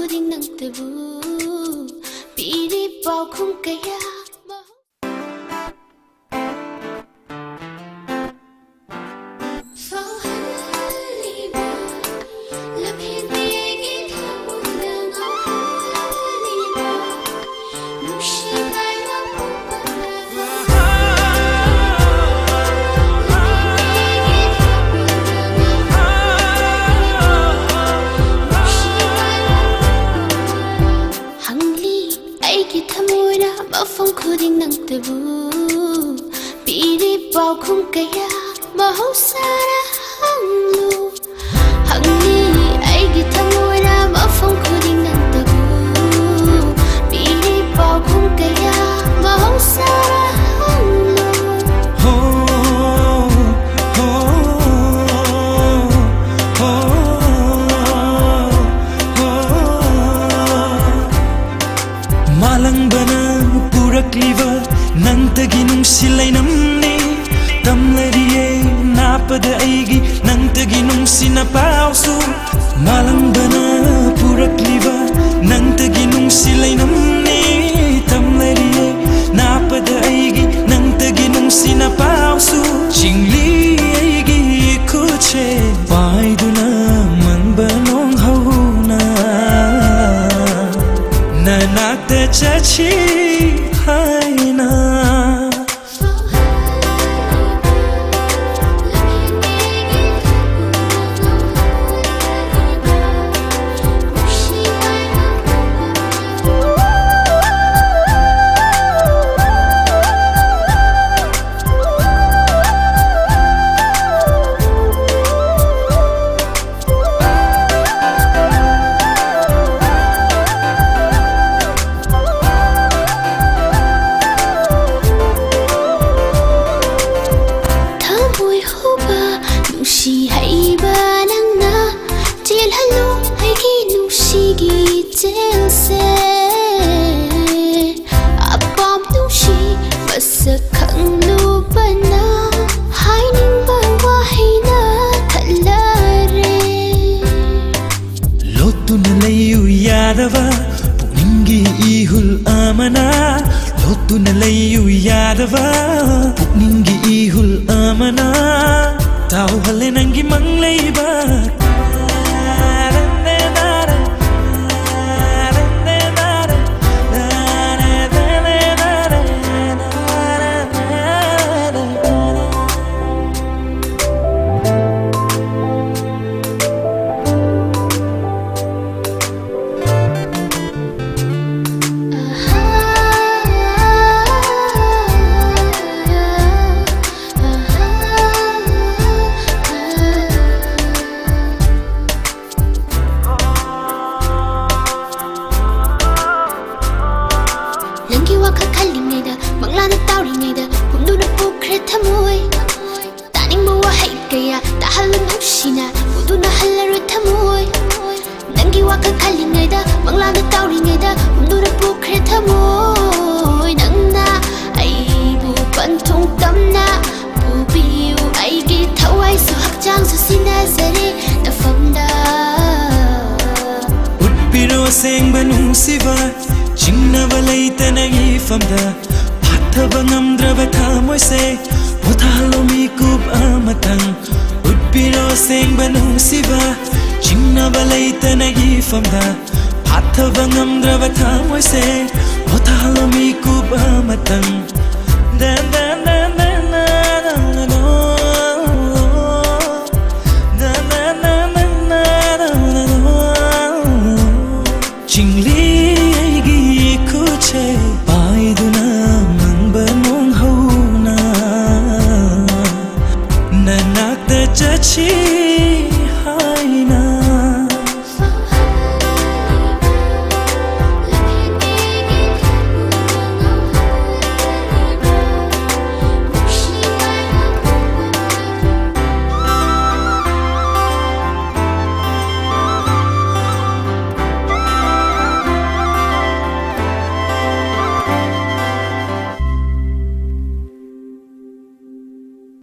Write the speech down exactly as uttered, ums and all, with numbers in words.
ꯅꯪꯇꯕꯨ ꯄꯤꯔꯤ ꯄꯥꯎꯈꯨꯝ ꯀꯌꯥ꯫ ꯐꯥꯎꯍꯜꯂꯤꯕ ꯂꯝꯍꯦꯟꯕꯤꯒꯤ ꯊꯃꯣꯏꯗ ꯉꯥꯎꯍꯜꯂꯤꯕ ꯅꯨꯡꯁꯤ ꯀꯥꯏꯅ ꯄꯨꯝꯕꯅ ꯍꯪꯂꯤ ꯑꯩꯒꯤ ꯊꯃꯣꯏꯅ ꯃꯐꯝ ꯈꯨꯗꯤꯡ ꯅꯪꯇꯕꯨ ꯄꯤꯔꯤ ꯄꯥꯎꯈꯨꯝ ꯀꯌꯥ ꯃꯍꯧꯁꯥꯔ ꯍꯪꯂꯨ꯫ ꯍꯪꯂꯤ ꯑꯩꯒꯤ ꯊꯃꯣꯏꯅ ꯃꯐꯝ ꯈꯨꯗꯤꯡ ꯅꯪꯇꯕꯨ ꯄꯤꯔꯤ ꯄꯥꯎꯈꯨꯝ ꯀꯌꯥ ꯃꯍꯧꯁꯥꯔ ꯍꯪꯂꯨ꯫ ꯍꯣ, ꯍꯣ, ꯍꯣ, ꯍꯣ, ꯍꯣ꯫ ꯃꯥꯂꯪꯕꯅ ꯄꯨꯔꯛꯂꯤꯕ ꯅꯪꯇꯒꯤ ꯅꯨꯡꯁꯤ ꯂꯩꯅꯝꯅꯤ꯫ ꯇꯝꯂꯔꯤꯌꯦ ꯅꯥꯞꯄꯗ ꯑꯩꯒꯤ ꯅꯪꯇꯒꯤ ꯅꯨꯡꯁꯤꯅ ꯄꯥꯎꯁꯨ꯫ ꯃꯥꯂꯪꯕꯅ ꯄꯨꯔꯛꯂꯤꯕ ꯅꯪꯇꯒꯤ ꯅꯨꯡꯁꯤ ꯂꯩꯅꯝꯅꯤ꯫ ꯇꯝꯂꯔꯤꯌꯦ ꯅꯥꯞꯄꯗ ꯑꯩꯒꯤ ꯅꯪꯇꯒꯤ ꯅꯨꯡꯁꯤꯅ ꯄꯥꯎꯁꯨ꯫ ꯆꯤꯡꯂꯤ ꯑꯩꯒꯤ ꯈꯨꯠꯁꯦ ꯄꯥꯏꯗꯨꯅ ꯃꯪꯕ ꯅꯣꯡꯍꯧꯅ ꯅꯅꯥꯛꯇ ꯆꯠꯁꯤ ꯍꯥꯏꯅ꯫ ꯊꯃꯣꯏ ꯍꯨꯕ ꯅꯨꯡꯁꯤ ꯍꯩꯕ ꯅꯪꯅ ꯆꯦꯜꯍꯜꯂꯣ ꯑꯩꯒꯤ ꯅꯨꯡꯁꯤꯒꯤ ꯏꯆꯦꯜꯁꯦ꯫ ꯑꯄꯥꯝ ꯅꯨꯡꯁꯤ ꯃꯁꯛ ꯈꯪꯂꯨꯕꯅ ꯍꯥꯏꯅꯤꯡꯕ ꯋꯥꯍꯩꯅ ꯊꯜꯂꯔꯦ꯫ ꯂꯣꯠꯇꯨꯅ ꯂꯩꯌꯨ ꯌꯥ ꯌꯥꯗꯕ ꯄꯨꯛꯅꯤꯡꯒꯤ ꯏꯍꯨꯜ ꯑꯃꯅ ꯂꯣꯠꯇꯨꯅ ꯂꯩꯌꯨ ꯌꯥꯗꯕ ꯄꯨꯛꯅꯤꯡꯒꯤ ꯏꯍꯨꯜ ꯑꯃꯅ ꯇꯥꯎꯍꯜꯂꯦ ꯅꯪꯒꯤ ꯃꯪ ꯂꯩꯕꯥꯛ꯫ ꯅꯪꯒꯤ ꯋꯥꯈꯜ ꯈꯜꯂꯤꯉꯩꯗ ꯃꯪꯂꯥꯟꯗ ꯇꯥꯎꯔꯤꯉꯩꯗ ꯍꯨꯝꯗꯨꯅ ꯄꯨꯈ꯭ꯔꯦ ꯊꯃꯣꯏ꯫ ꯇꯥꯅꯤꯡꯕ ꯋꯥꯍꯩ ꯀꯌꯥ ꯇꯥꯍꯜꯂꯨ ꯅꯨꯡꯁꯤꯅ ꯎꯗꯨꯅ ꯍꯜꯂꯔꯣꯏ ꯊꯃꯣꯏ꯫ ꯅꯪꯒꯤ ꯋꯥꯈꯜ ꯈꯜꯂꯤꯉꯩꯗ ꯃꯪꯂꯥꯟꯗ ꯇꯥꯎꯔꯤꯉꯩꯗ ꯍꯨꯝꯗꯨꯅ ꯄꯨꯈ꯭ꯔꯦ ꯊꯃꯣꯏ꯫ ꯅꯪꯅ ꯑꯩꯕꯨ ꯄꯟꯊꯨꯡ ꯇꯝꯅ ꯄꯨꯕꯤꯌꯨ ꯑꯩꯒꯤ ꯊꯋꯥꯏꯁꯨ ꯍꯛꯆꯥꯡꯁꯨ ꯁꯤꯟꯅꯖꯔꯦ ꯅꯐꯝꯗ꯫ ꯎꯠꯄꯤꯔꯣ ꯑꯁꯦꯡꯕ ꯅꯨꯡꯁꯤꯕ ꯆꯤꯡꯅꯕ ꯂꯩꯇꯅ ꯏꯐꯝꯗ ꯐꯥꯊꯕ ꯉꯝꯗ꯭ꯔꯕ ꯊꯃꯣꯏꯁꯦ ꯄꯣꯊꯥꯍꯜꯂꯣ ꯃꯤꯀꯨꯞ ꯑꯃꯇꯪ꯫ ꯎꯠꯄꯤꯔꯣ ꯑꯁꯦꯡꯕ ꯅꯨꯡꯁꯤꯕ ꯆꯤꯡꯅꯕ ꯂꯩꯇꯅ ꯏꯐꯝꯗ ꯐꯥꯊꯕ ꯉꯝꯗ꯭ꯔꯕ ꯊꯃꯣꯏꯁꯦ ꯄꯣꯊꯥꯍꯜꯂꯣ ꯃꯤꯀꯨꯞ ꯑꯃꯇꯪ꯫ ꯗꯟ ꯗꯟ